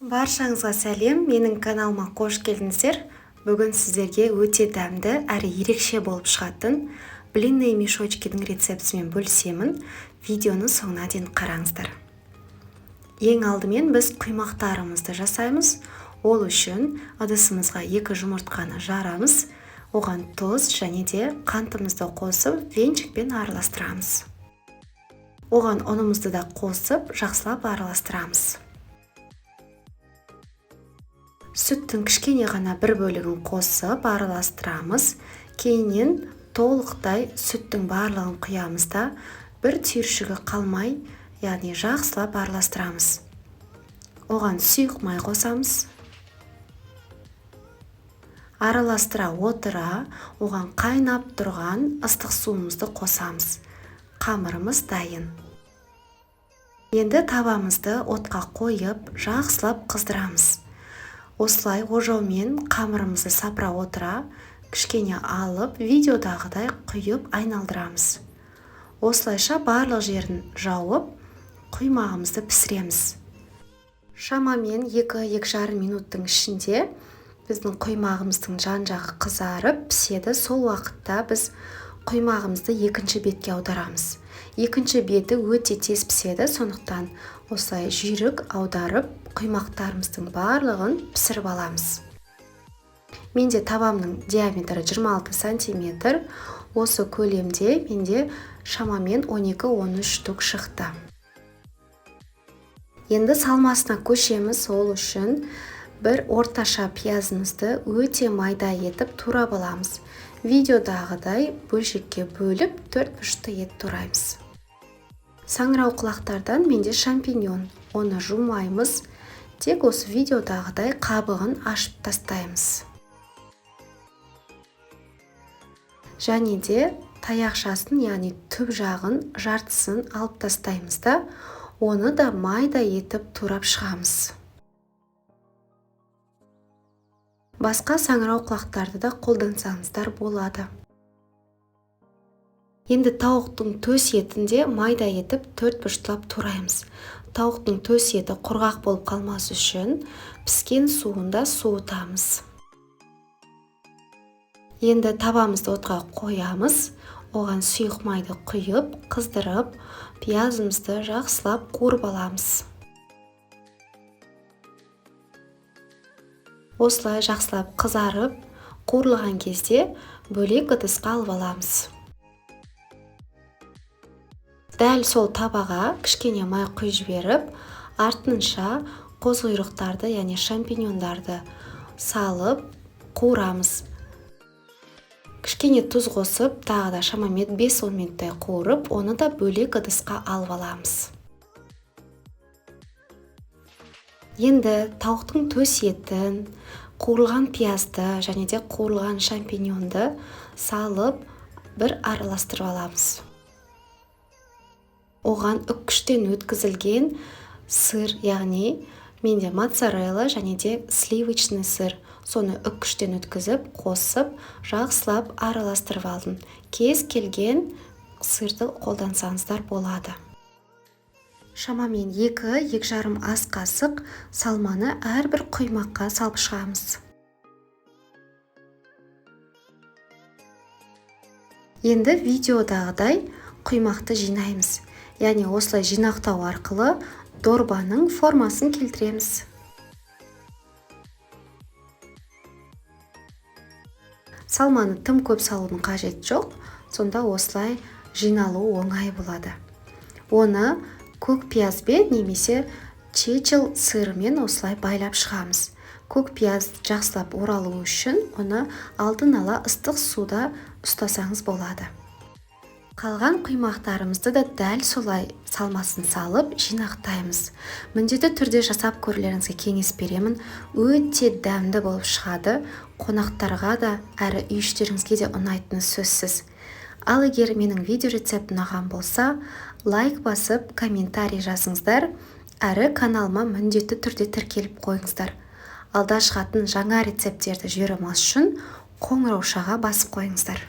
Баршаңызға сәлем, менің каналыма қош келдіңіздер. Бүгін сіздерге өте дәмді әрі ерекше болып шығатын блинные мешочкидің рецептісімен бөлісемін. Видеоны соңына дейін қараңыздар. Ең алдымен біз құймақтарымызды жасаймыз. Ол үшін ыдысымызға 2 жұмыртқаны жарамыз. Оған тұз және де қантымызды қосып, венчикпен араластырамыз. Оған ұнымызды да қосып, жақсылап араластырамыз. Сүттің кішкене ғана бір бөлігін қосып араластырамыз. Кейіннен толықтай сүттің барлығын құямыз да, бір түйіршігі қалмай, яғни жақсылап араластырамыз. Оған сұйық май қосамыз. Араластыра отыра, оған қайнап тұрған ыстық суымызды қосамыз. Қамырымыз дайын. Енді табамызды отқа қойып, жақсылап қыздырамыз. Осылай ожаумен қамырымызды сапыра отыра, кішкене алып, видеодағыдай құйып айналдырамыз. Осылайша барлық жерін жауып, құймағымызды пісіреміз. Шамамен 2-2,5 минуттың ішінде біздің құймағымыздың жан-жағы қызарып піседі. Сол уақытта біз құймағымызды екінші бетке аударамыз. Екінші беті өте тез піседі, сондықтан осылай жүйрік аударып, құймақтарымыздың барлығын пісіріп аламыз. Менде табамның диаметрі 26 сантиметр. Осы көлемде менде шамамен 12-13 штук шықты. Енді салмасына көшеміз. Ол үшін бір орташа пиязымызды өте майда етіп турап аламыз. Видеодағыдай бөлшекке бөліп 4 бұрышты ет тураймыз. Саңырауқұлақтардан менде шампиньон. Оны жумаймыз. Тек осы видеодағыдай қабығын ашып тастаймыз. Және де таяқшасын, яғни түп жағын, жартысын алып тастаймыз да, оны да майда етіп турап шығамыз. Басқа саңырауқұлақтарды да қолдансаңыздар болады. Енді тауықтың төс етін де майда етіп 4 бұрыштап тураймыз. Тауықтың төс еті құрғақ болып қалмас үшін піскен суында суытамыз. Енді табамызды отқа қоямыз. Оған сұйық майды құйып, қыздырып, пиязымызды жақсылап қуырып аламыз. Осылай жақсылап қызарып, қуырылған кезде бөлек ыдысқа алып аламыз. Дәл сол табаға кішкене май құйып жіберіп, артынша қозғұйрықтарды, яғни шампиньондарды салып қуырамыз. Кішкене тұз қосып, тағы да шамамен 5-10 минуттай қуырып, оны да бөлек ыдысқа алып аламыз. Енді тауықтың төс етін, қуырылған пиязды және де қуырылған шампиньонды салып, бір араластырып аламыз. Оған үккіштен өткізілген сыр, яғни менде моцарелла және де сливочный сыр. Соны үккіштен өткізіп, қосып, жақсылап араластырып алдым. Кез келген сырды қолдансаңыздар болады. Шамамен 2-2,5 ас қасық салманы әрбір құймаққа салып шығамыз. Енді видеодағыдай құймақты жинаймыз. Яғни осылай жинақтау арқылы дорбаның формасын келтіреміз. Салманы тым көп салудың қажеті жоқ, сонда осылай жиналуы оңай болады. Оны көк пиязбен немесе чечил сырымен осылай байлап шығамыз. Көк пияз жақсылап оралуы үшін оны алдын ала ыстық суда ұстасаңыз болады. Қалған құймақтарымызды да дәл солай салмасын салып жинақтаймыз. Міндетті түрде жасап көрулеріңізге кеңес беремін. Өте дәмді болып шығады. Қонақтарға да, әрі үй іштеріңізге де ұнайтыны сөзсіз. Ал егер менің видео рецептім ұнаған болса, лайк басып, комментарий жазыңыздар, әрі каналыма міндетті түрде тіркеліп қойыңыздар. Алда шығатын жаңа рецепттерді жіберіп алмас үшін қоңыраушаға басып қойыңыздар.